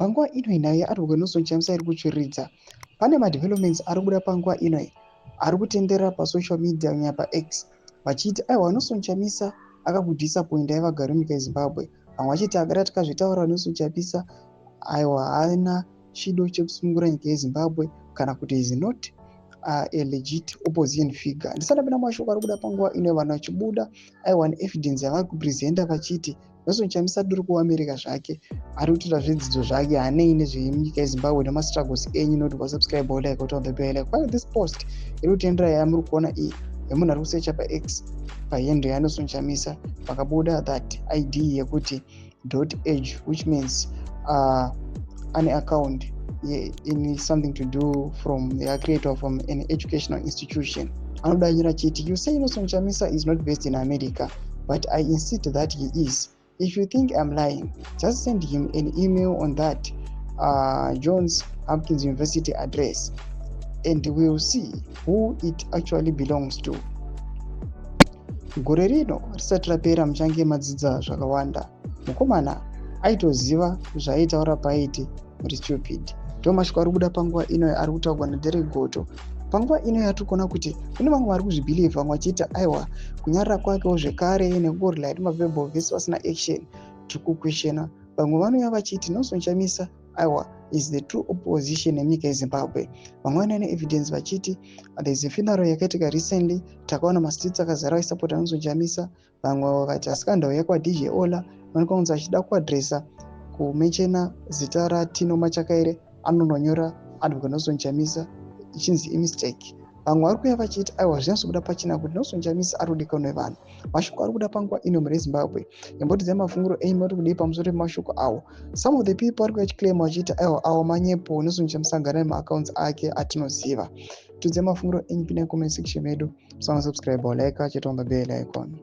Panguva ino nhau yaAdvocate Nelson Chamisa iri kutsviridza. Pane madevelopments ari kubuda panguva ino ari kutenderera pasocial media, kunyanya paX, vachiti aiwa, Nelson Chamisa akakudisappointai vagari vemunyika yeZimbabwe. Vamwe vachiti agara tikazvitaura, Nelson Chamisa aiwa haana chido chekusunungura nyika yeZimbabwe, kana kuti is not a legit opposition figure. Ndisati ndapinda mashoko ari kubuda panguva ino, vanhu vachibuda aiwa neevidence yavari kupresenta vachiti Nelson Chamisa duri kuAmerica zvake, ari kutoita zvedzidzo zvake, hanei nezvenyika yeZimbabwe nemastruggles enyu. Noti wasubscribe, like, turn on the bell. Like this post iri kutendera yamuri kuona iyi yemunhu ari kusearcha paX pahandle yaNelson Chamisa, pakabuda that ID yekuti .edu, which means ane account in something to do from the creator from an educational institution. Anoda chiti, "You say Nelson Chamisa is not based in America, but I insist that he is. If you think I'm lying, just send him an email on that Johns Hopkins University address and we'll see who it actually belongs to. Gore rino risati rapera muchange madzidza zvakawanda. Mukomana aitoziva zvaaitaura paaiti muri stupid." Ndo mashoko ari kubuda panguva ino ari kutaurwa naDerek Goto. Panguva ino yatiri kuona kuti kune vamwe vari kuzvibelieva, vamwe vachiita aiwa, kunyarara kwakewo zvekare nekungorely maverbal vese vasina action, tiri kuquestiona. Vamwe vanouya vachiti Nelson Chamisa aiwa is the true opposition yemunyika yeZimbabwe. Vamwe vanoya neevidence vachiti there is a funeral yakaitika recently, takaona mastreets akazara vaisapota Nelson Chamisa. Vamwe vakati asikandau yakwa DJ Ola vanokwanisa kunzi achida kuaddressa, kumentiona zita raTino Machakaire, anononyora Advocate Nelson Chamisa, ichinzi imistake. Vamwe vari kuuya vachiti aiwa, zvinyatsobuda pachena kuti Nelson Chamisa ari kudikanwa nevanhu. Mashoko ari kubuda panguva ino mune Zimbabwe, imbotidzai mafungiro enyu, mati kudii pamusoro pemashoko awo? Some of the people vari kuuya vachiclaima vachiti aiwa, awo manyepo, Nelson Chamisa agara nemaaccounts ake atinoziva. Tiudzai mafungiro enyu, pinai comment section medu, musana subscribe, like, turn on the bell icon.